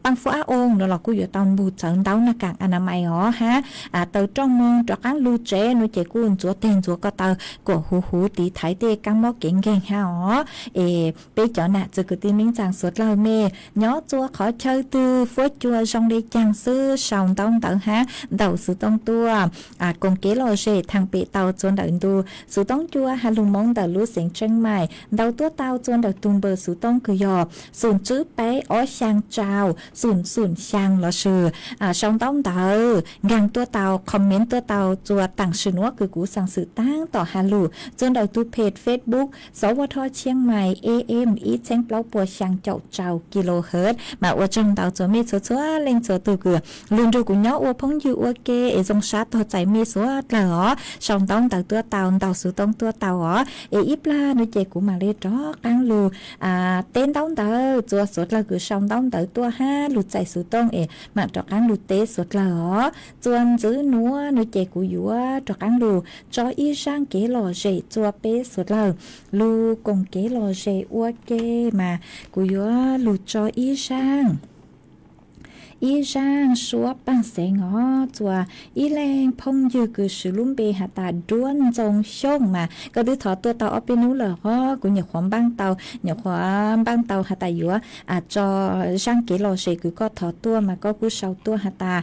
paaj fuab ab oo no los kuj yuav tau npug txawv ntaub naj kaam a na mais os hab tawm rooj moog rov qaab lug tsev nua ces kuj ntxuav teg ntxuav ko taw kuas huv huv tiv thaiv tej kaab mob kev nkeeg hab os. Es peb cov nam txwv kwv tij neej tsaa suav dlawg mej nyob txua qhov chaw twg fuab cua zoo le caag xwb sau ntaub ntawv hab ntaus xuv tooj tuaj koom kev lom zem thaam pem tau txua ntawm ntu xuv tooj cua has lug moov ntawm lub xeev Tsheej Maim. Ntaus tuaj tau txua ntawm tug npawb xuv tooj kws yog xoom tswb peb ob xyaa tsau xoom xoom xyaa lossis sau ntaub ntawv nkaag tuaj tau comment tuaj tau txua taam sim nuav kws kuv xaa xwm taab tom has lug txua ntawm tug page Facebook Xov Vaj Thoj Tsheej Maim A M ib txheeb plaub puas xyaa caum rau kilohertz. Mas ua tsaug ntau txua mej txhua txhua leej txhua tug kws lug nrug kuv nyob ua phooj ywg ua ke es zoo sab tog txais mej suav dlawg os. Sau ntaub ntawv tuaj tau ntaus xuv tooj tuaj tau os es ib plag nua ces kuv mam le rov qaab lug teb ntaub ntawv txua suav dlawg kws sau ntaub ntawv tuaj hab lug txais xuv tooj es mam rov qaab lug teb suav dlawg os. Txua ntxiv nuav nua ces kuv yuav rov qaab lug tso ib zaaj kev lom zem txua peb suav dlawg lug koom kev lom zem ua ke mas kuv yuav lug tso ib zaaj ib zaaj suab paaj xeev os txua ib leeg phooj ywg kws swv lub npe has tas Duab Ntxoo Xyooj mas koj twb thov tuaj tau ob peb nub lawm os. Kuv nyuam qhuav npaaj tau, nyuam qhuav npaaj tau has tas yuav tso zaaj kev lom zem kws koj thov tuaj mas koj kuj sau tuaj has tas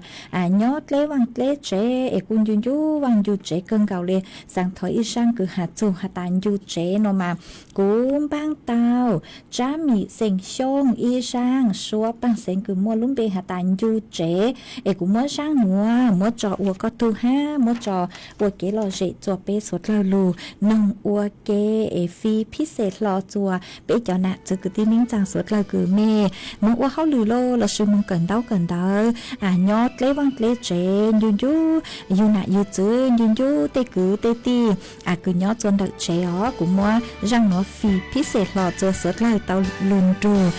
nyob dleb vaaj dleb tsev es kuj ncu ncu vaaj ncu tsev kawg nkaus le. Xaa thov ib zaaj kws has txug has tas ncu tsev no mas kuv npaaj tau Tsab Mim xeem Xyooj ib zaaj suab paaj xeev kws muaj lub npe has tas ncu tsev es kuv muab zaaj nuav muab tso ua koj tug hab muab tso ua kev lom zem txua peb suav dlawg lug noog ua ke es fi phib xem hlo txua peb cov nam txwv kwv tij neej tsaa suav dlawg kws mej moog ua hauj lwm los lossis moog kawm ntaub kawm ntawv nyob dleb vaaj dleb tsev ncu ncu yug nam yug txwv ncu ncu tej kwv tej tij kws nyob txua ntawm tsev os. Kuv muab zaaj nuav fi phib xem hlo txua suav dlawg tau lug nrug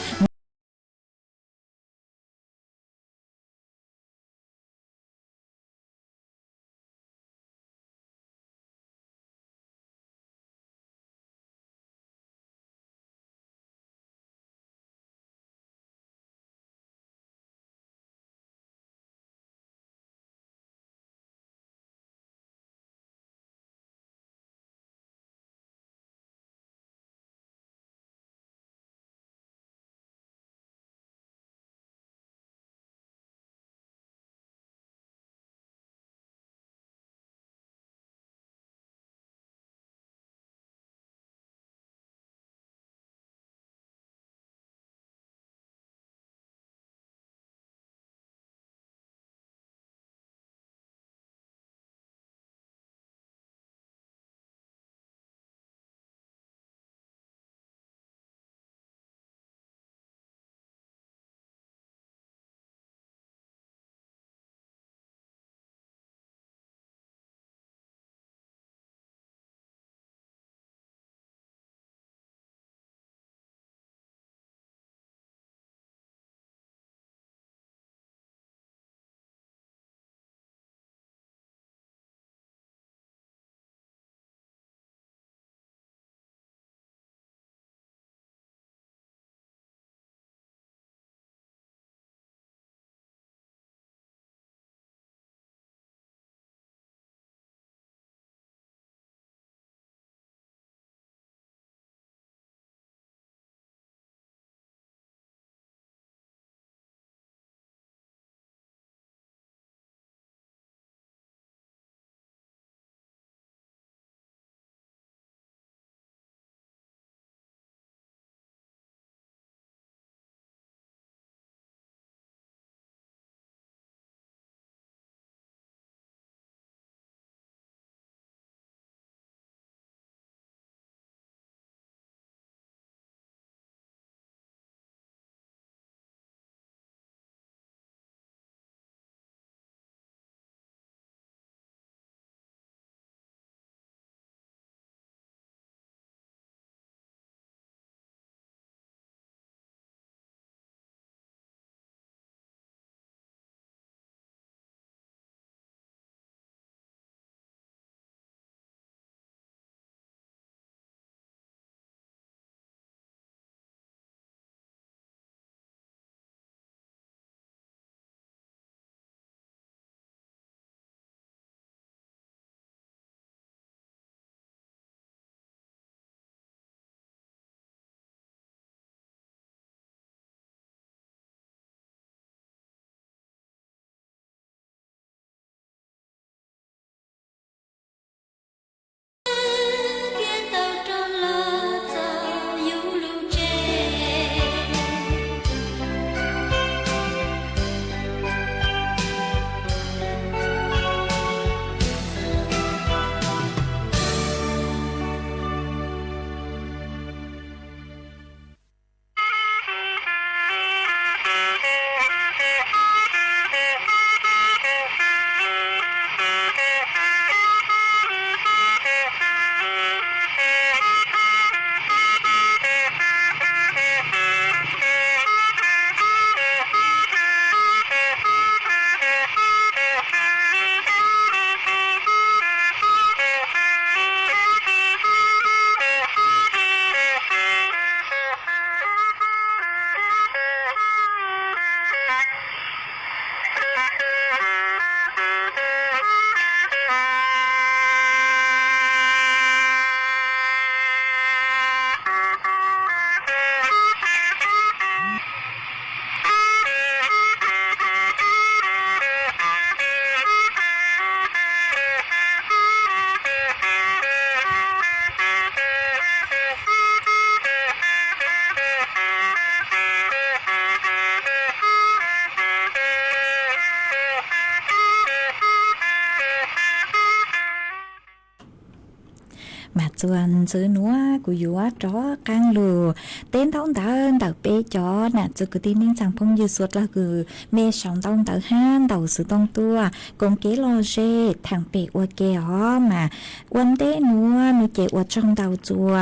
Txuas ntxiv nuav kuv yuav rov qaab lug teb ntaub ntawv ntawm peb cov nam txiv kwv tij neej tsaa phooj ywg suav dlawg kws mej sau ntaub ntawv hab ntaus xuv tooj tuaj koom kev lom zem thaam pem ua ke os. Mas ua ntej nuav nwg ces ua tsaug ntau txug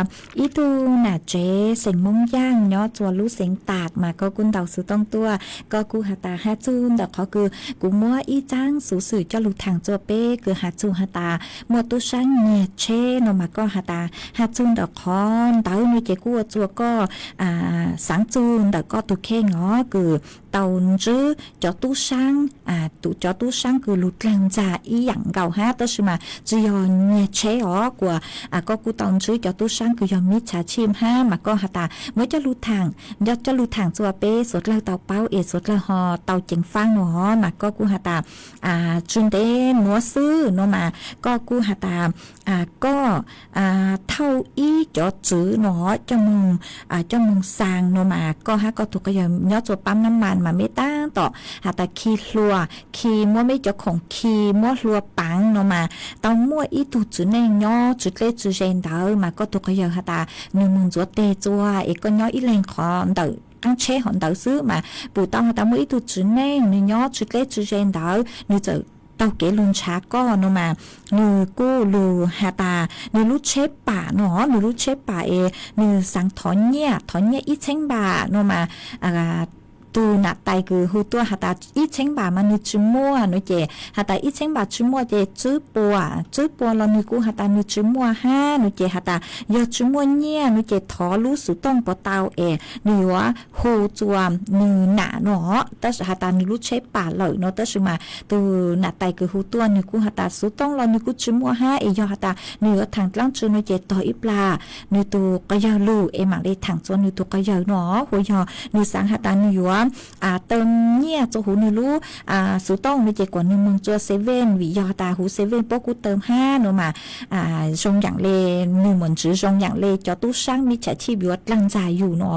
ib tug nam tsev xeem Moob Yaaj nyob txug lub xeev Taam mas koj kuj ntaus xuv tooj tuaj, koj kuj has tas has txug ntawm qhov kws kuv muab ib txaab xuv xwm coj lug thaam txug peb kws has txug has tas muaj tub saab nyiag tsheb no mas koj has tas has txug ntawm qhov ntawd no ces kuj ua txug koj xaav txug ntawm koj tug kheej os kws tau ntsib cov tub saab, cov tub saab kws lug dlaag ntxag ib yaam nkaus hab tab sis mas tsi yog nyiag tsheb os, kuas koj kuj tau ntsib cov tub saab kws yog mib txhav tshij hab mas koj has tas muab coj lug thaam, coj lug thaam txug peb suav dlawg tau paub es suav dlawg ho tau ceev faab no os. Mas koj kuj has tas tsi ntev nuav xwb no mas koj kuj has tas koj thauj ib cov tswv no coj moog xaa no mas koj hab koj tug quas yawg nyob txug paab nab mas mas meb taab tom has tas khi hlua, khi muab meb cov khoom khi muab hlua paav no mas tau muaj ib tug tswv neej nyob tswv dleb tswv ze ntawd mas koj tug quas yawg has tas nwg moog ntxuav teg txug es koj nyob ib leeg qhov ntawm qaab tsheb hov ntawd xwb mas pum tau has tas muaj ib tug tswv neej nwg nyob tswv dleb tswv ze ntawd nwg txawm taug kev lug nrhav koj no mas nwg kuj lug has tas nwg lub tsheb pam no, nwg lub tsheb pam es nwg xaav thov nyiaj, thov nyiaj ib txheeb npam no mas tug nam tais kws hu tuaj has tas ib txheeb npam mas nwg tsi muaj no ces has tas ib txheeb npam tsi muaj ces tswb puas, tswb puas los nwg kuj has tas nwg tsi muaj hab no ces has tas yog tsi muaj nyiaj no ces thov lub xuv tooj puas tau es nwg yuav hu txuas nwg nam no tab sis has tas nwg lub tsheb pam lawm no tab sis mas tug nam tais kws hu tuaj nwg kuj has tas xuv tooj los nwg kuj tsi muaj hab es yog has tas nwg yuav thaam dlaab tsi no ces tog ib plag nwg tug quas yawg lug es maam le thaam txuas nwg tug quas yawg no hu yog nwg xaav has tas nwg yuav taw nyiaj txug huv nwg lub xuv tooj no ces kuas nwg moog txug seven vim yog has tas huv seven puab kuj taw hab no mas zoo yaam le nwg muaj ntswv zoo yaam le cov tub saab mib txhav tshij yuav dlaag ntxag yug no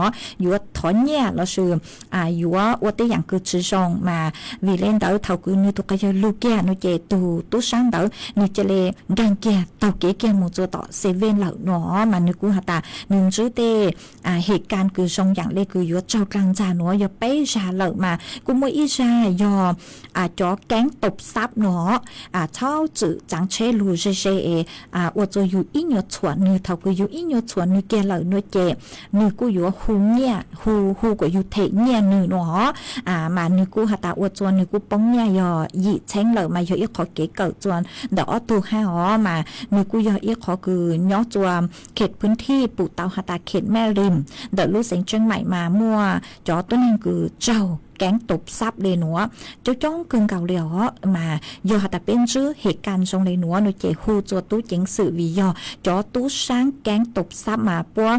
yuav thov nyiaj lossis yuav ua tej yaam kws tsi zoo mas vim le ntawd thaum kws nwg tug quas yawg lug kiag no ces tug tub saab ntawd nwg ca le nkaag kiag taug kev kiag moog txug tom seven lawm no mas nwg kuj has tas nwg ntsib tej hem kas kws zoo yaam le kws yuav raug dlaag ntxag nuav yog peb zag lawm mas kuj muaj ib zag yog cov keeb tau xab no txhob txwm txaav tsheb lug ze ze es ua txug yug ib nyuas txhuam nwg, thaum kws yug ib nyuas txhuam nwg kiag lawm no ces nwg kuj yuav hu nyiaj, hu hu kuas yug them nyiaj nwg no mas nwg kuj has tas ua txug nwg kuj poob nyiaj yog yim txheeb lawm mas yog ib qhov kev kawm txug ntawm ob tug hab os mas nwg kuj yog ib qhov kws nyob txug khet phwv thij pum tau has tas khet Maj Lim ntawm lub xeev Tseeb Maim mas muaj cov tuab neeg kws raug keeb tau xab le nuav coob coob kawg nkaus le os mas yog has tas peb ntsib hem kas zoo le nuav no ces hu txug tub ceev xwm vim yog cov tub saab keeb tau xab mas puab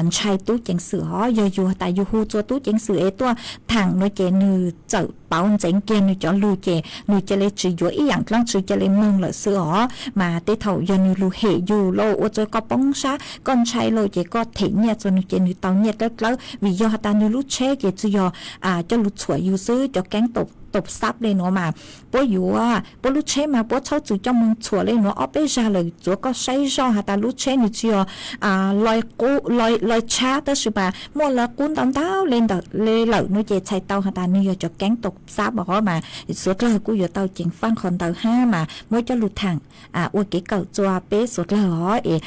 ntshai tub ceev xwm os. Yog yug has tas yug hu txug tub ceev xwm es tuaj thaam no ces nwg txawm pauv ntxeev kiag nwg cov lug ces nwg ca le tsi yuav ib yaam dlaab tsi ca le moog lawm xwb os mas tej thaum yog nwg lug hem yug lawm ua txug koj poob sab koj ntshai lawm ces koj them nyiaj txug nwg ces nwg tau nyiaj dlawb dlawb vim yog has tas nwg lub tsheb ces tsi yog coj lug txhuam yug xwb. Cov keeb tau xab le nuav mas puab yuav puab lub tsheb mas puab txhob txwm coj moog txhuam le nuav ob peb zag lawm txuav koj saib zoj has tas lub tsheb nwg tsi yog loj tshab tab sis mas muaj loj qub ntau ntau le lawm no ces txhais tau has tas nwg yog cov keeb tau xab os mas suav dlawg kuj yuav tau ceev faaj qhov ntawd hab mas muab coj lug thaam ua kev kawm txug peb suav dlawg os es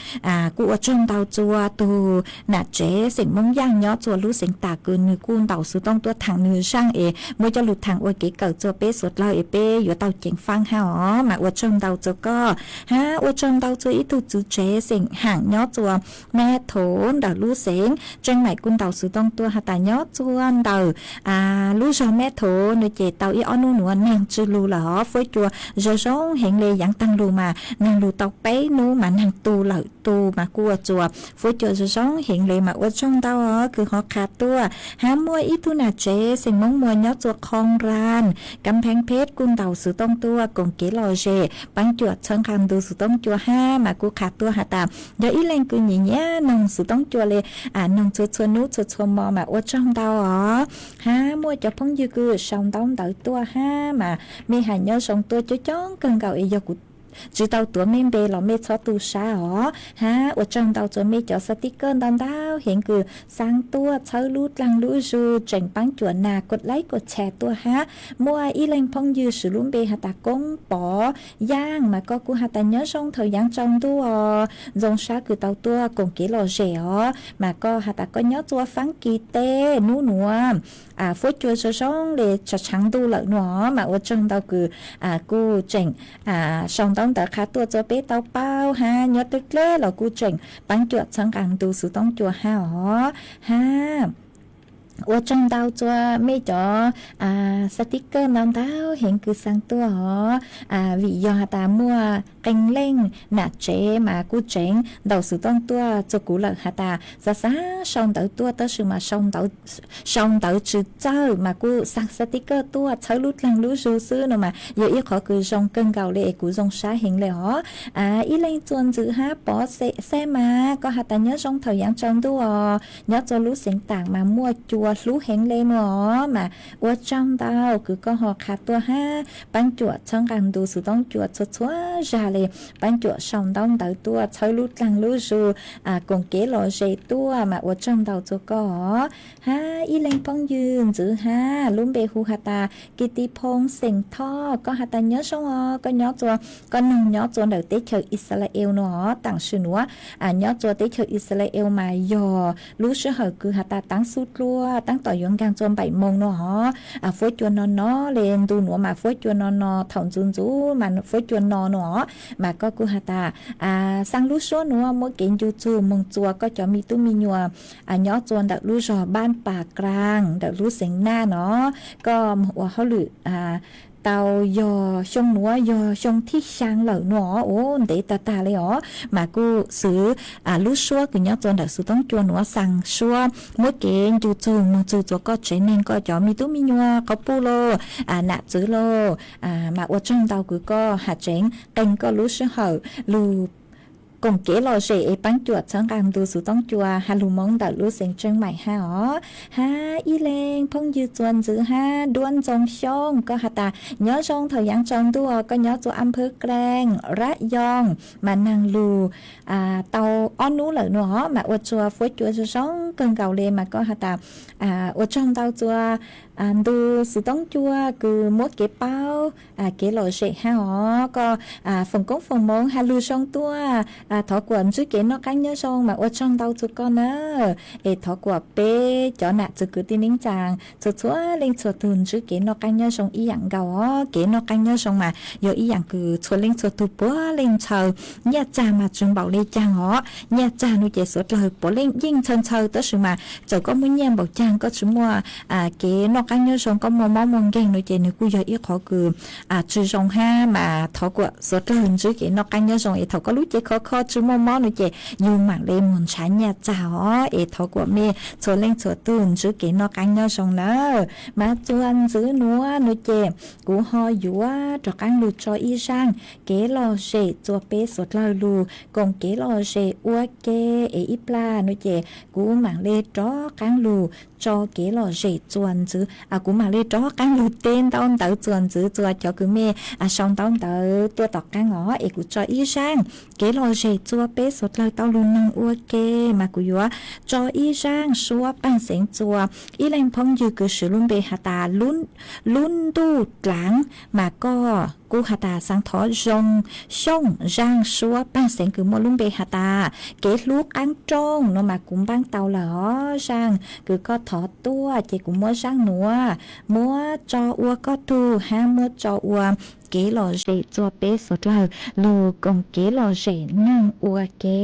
kuj ua tsaug ntau txug tug nam tsev xeem Moob Yaaj nyob txug lub xeev Taam kws nwg kuj ntaus xuv tooj tuaj thaam nwg zaaj es muab coj lug thaam ua kev kawm txug peb suav dlawg es peb yuav tau ceev faaj hab os mas ua tsaug ntau txug koj hab ua tsaug ntau txug ib tug txiv tsev xeem Haam nyob txug Mab Thov ntawm lub xeev Tseeb Maim kuj ntaus xuv tooj tuaj has tas nyob txug ntawm lub zog Mab Thov no ces tau ib ob nub nuav naag tsi lug lawm os, fuab cua zoo zoo heev le, yaav taag lug mas naag lug tau peb nub mas naag tu lawm, tu mas kuj ua txug fuab cua zoo zoo heev le mas ua tsaug ntau os kws ho qha tuaj. Hab muaj ib tug nam tsev xeem Moob Muas nyob txug Khoo Ran, Kam Pheeb Pheb kuj ntaus xuv tooj tuaj koom kev lom zem, paab cuam txhawb nqaa ntu xuv tooj cua hab mas kuj qha tuaj has tas yog ib leeg kws nyiam nyiam noog xuv tooj cua le, noog txhua txhua nub txhua txhua mo mas ua tsaug ntau os. Hab muaj cov phooj ywg kws sau ntaub ntawv tuaj hab mas mej has nyob zoo tuaj coob coob kawg nkaus es yog kuv tsis tau tuav mej npe los mej txhob tu sab os. Hab ua tsaug ntau rua mej cov xab tib kawj ntau ntau heev kws xaa tuaj txhawb lub dlaag lub zug tseem paab cuam nas kos laib kos tshas tuaj hab. Muaj ib leeg phooj ywg swv lub npe has tas Koob Pov Yaaj mas koj kuj has tas nyob zoo thaum yaav tsaus ntuj os, ntxoo sab kws tau tuaj koom kev lom zem os. Mas koj has tas koj nyob rua Faab Kis teb nub nuav fuab cua zoo zoo le tshaav ntuj lawm nua, mas ua tsaug ntau kws kuj tseem sau ntaub ntawv qha tuaj rua peb tau paub hab nyob dleb dleb los kuj tseem paab cuam txhawb nqaa ntu xuv toob cua hab os. Hab ua tsaug ntau rua mej cov xab tib kawj ntau ntau heev kws xaa tuaj os. Vim yog has tas muaj qee leej nam tsev mas kuj tseev ntaus xuv tooj tuaj rua kuv lawm has tas xav xav sau ntawv tuaj tab sis mas sau ntawv tsis txawj mas kuj xaa xab tib kawj tuaj txhawb lub dlaag lub zug xwb no mas yog ib qhov kws zoo kawg nkaus le es kuv zoo sab heev le os. Ib leeg txuas ntxiv hab Pov Xeb mas koj has tas nyob zoo thaum yaav tsaus ntuj os, nyob rua lub xeev Taam mas muaj cua hlub heev le nua os, mas ua tsaug ntau kws koj ho qha tuaj hab paab cuam txhawb nqaa ntu xuv tooj cua txhua txhua zag le, paab cuam sau ntaub ntawv tuaj txhawb lub dlaag lub zug koom kev lom zem tuaj mas ua tsaug ntau rua koj os. Hab ib leeg phooj ywg ntxiv hab lub npe hu has tas Kis Tis Phoo Xeem Thoj, koj has tas nyob zoo os, koj nyob rua, koj noog nyob rua ntawm teb chaws Yixalayees nua os, taam sim nuav nyob rua teb chaws Yixalayees mas yog lub sij hawm kws has tas taab xub dluaj taab tom yuav nkaag rua npaim moos nua os. Fuab cua no no le, ntu nuav mas fuab cua no no, thaum ntxuv ntxuv mas fuab cua no nua os, mas koj kuj has tas xaa lub suab nuav muab kev ncu txug moog rua koj cov me tub me nyuam nyob rua ntawm lub zog Npab Pas Klaas ntawm lub xeev Naj no, koj moog ua hauj lwm tau yog xyoo nuav yog xyoo thib xyaa lawm nua os, ntev tag tag le os, mas kuj xwv lub suab kws nyob rua ntawm xuv tooj cua nuav xaa suab muab kev ncu txug moog txug rua koj tsev neeg koj cov me tub me nyuam qhov puj lauj, nam txwv lauj, mas ua tsaug ntau kws koj has tseev qee koj lub sij hawm lug koom kev lom zem es paab cuam txhawb nqaa ntu xuv tooj cua has lug Moob ntawm lub xeev Tseeb Maim hab os. Hab ib leeg phooj ywg txuas ntxiv hab Duab Ntxoo Xyooj, koj has tas nyob zoo thaum yaav tsaus ntuj os, koj nyob rua Am Phawb Kleej, Rab Yoog, mas naag lug tau ob nub lawm nua os, mas ua rua fuab cua zoo zoo kawg nkaus le, mas koj has tas ua tsaug ntau rua ntu xuv tooj cua kws muab kev paub kev lom zem hab os. Koj foom koob foom moov has lug zoo tuaj, thov kuam ntsib kev noj qaab nyob zoo, mas ua tsaug ntau rua koj na. Es thov kuam peb cov nam txwv kwv tij neej tsaa txhua txhua leej txhua tug ntsib kev noj qaab nyob zoo ib yaam nkaus os. Kev noj qaab nyob zoo mas yog ib yaam kws txhua leej txhua tug puav leej ntshaw. Nyaj txag mas tsi npaum le caag os, nyaj txag nua ces suav dlawg puav leej yeej ntshaw ntshaw, tab sis mas txawm koj muaj nyaj npaum caag koj tsi muaj kev noj qaab nyob zoo, koj muaj mob muaj nkeeg nua ces nwg kuj yog ib qhov kws tsi zoo hab, mas thov kuam suav dlawg ntsib kev noj qaab nyob zoo es thaum koj lub cev khov kho tsi muaj mob nua ces yug maam le moog nrhav nyaj txag os. Es thov kuam mej txhua leej txhua tug ntsib kev noj qaab nyob zoo nawb. Mas txuas ntxiv nuav nua ces kuv ho yuav rov qaab lug tso ib zaaj kev lom zem rua peb suav dlawg lug koom kev lom zem ua ke. Es ib plag nua ces kuv maam le rov qaab lug tso kev lom zem txuas ntxiv, kuv maam le rov qaab lug teb ntaub ntawv txuas ntxiv rua cov kws mej sau ntaub ntawv tuaj tom qaab os. Es kuv tso ib zaaj kev lom zem rua peb suav dlawg tau lug noog ua ke, mas kuv yuav tso ib zaaj suab paaj xeev rua ib leej phooj ywg kws swv lub npe has tas Lub Ntuj Dlaav, mas koj kuj has tas xaav thov zoo xyooj zaaj suab paaj xeev kws muaj lub npe has tas Kev Hlub Qaab Rooj no mas kuv npaab tau lawm os. Zaaj kws koj thov tuaj ces kuv muab zaaj nuav muab tso ua koj tug hab muab tso ua kev lom zem rua peb suav dlawg lug koom kev lom zem noog ua ke.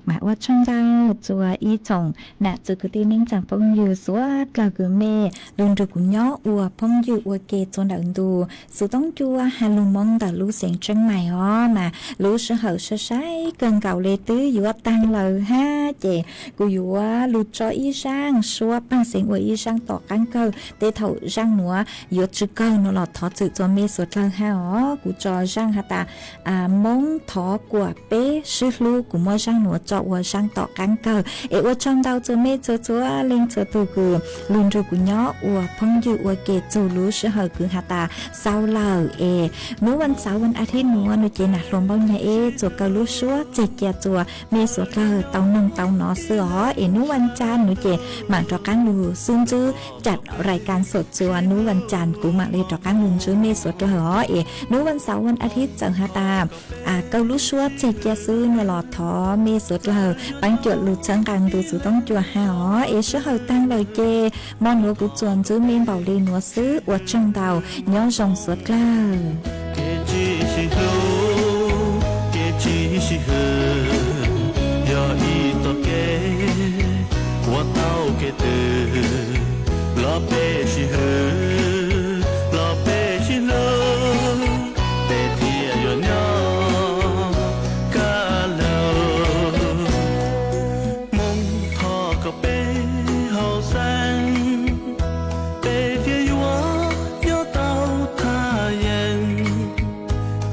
Mas ua tsaug ntau txhua ib tsoom nam txiv kwv tij neej tsaa phooj ywg suav dlawg kws mej lug nrug kuv nyob ua phooj ywg ua ke txhua ntawm ntu. Xuv toob cua has lug moo ntawm lub xeev Tsheej Maim os, mas lub sij hawm sai sai kawg nkaus le twb yuav taag lawm hab, ces kuv yuav lug tso ib zaaj suab paag xeev ua ib zaaj tom qaab kawg. Tej thaum zaaj nuav yuav tsi kawg no los thov txim txhua mej suav dlawg hab os. Kuv tso zaaj has tas Moob thov kuas peb sib hlub, kuv muab zaaj nuav tso ua zaaj tom qaab kawg. Es ua tsaug ntau txhua mej txhua txhua leej txhua tug kws lug nrug kuv nyob ua phooj ywg ua ke txug lub sij hawm kws has tas xaus lawm es nub vas xauv vas a thiv nuav nua ces nam hluas npauj nyag eb txuas kaw lub suab txeg cia txhua mej suav dlawg tau noog tau nov xwb os. Es nub vas ca nuav ces maam rov qaab lug xub ntsib cam rais kas xaum txhua nub vas ca kuv maam le rov qaab lug ntsib mej suav dlawg os. Es nub vas xauv vas a thiv txawm has tas kaw lub suab txeg cia xwb nua los thov mej suav dlawg paab cuam lug txhawb nqaa ntu xuv toob cua hab os. Es sij hawm taag lawm ces mo nuav kuv txuas ntsib mej npaum le nuav xwb, ua tsaug ntau, nyob zoo suav dlawg. Kev tsis sib hlub, kev tsis sib hwm, yog ib txoj kev ua tau kev twg. Los peb sib hwm, los peb sib hlub, peb thiaj yuav nyob kaj lug. Moog thov kom peb haum xeeb, peb thiaj yuav nyob tau thaj yeeb,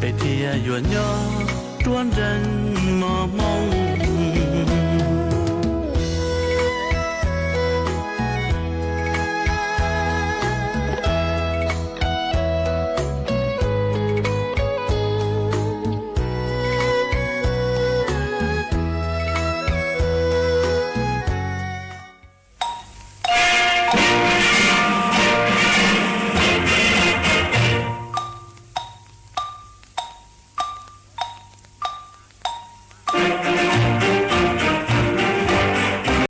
peb thiaj yuav nyob ruaj nreeg mos hmoo.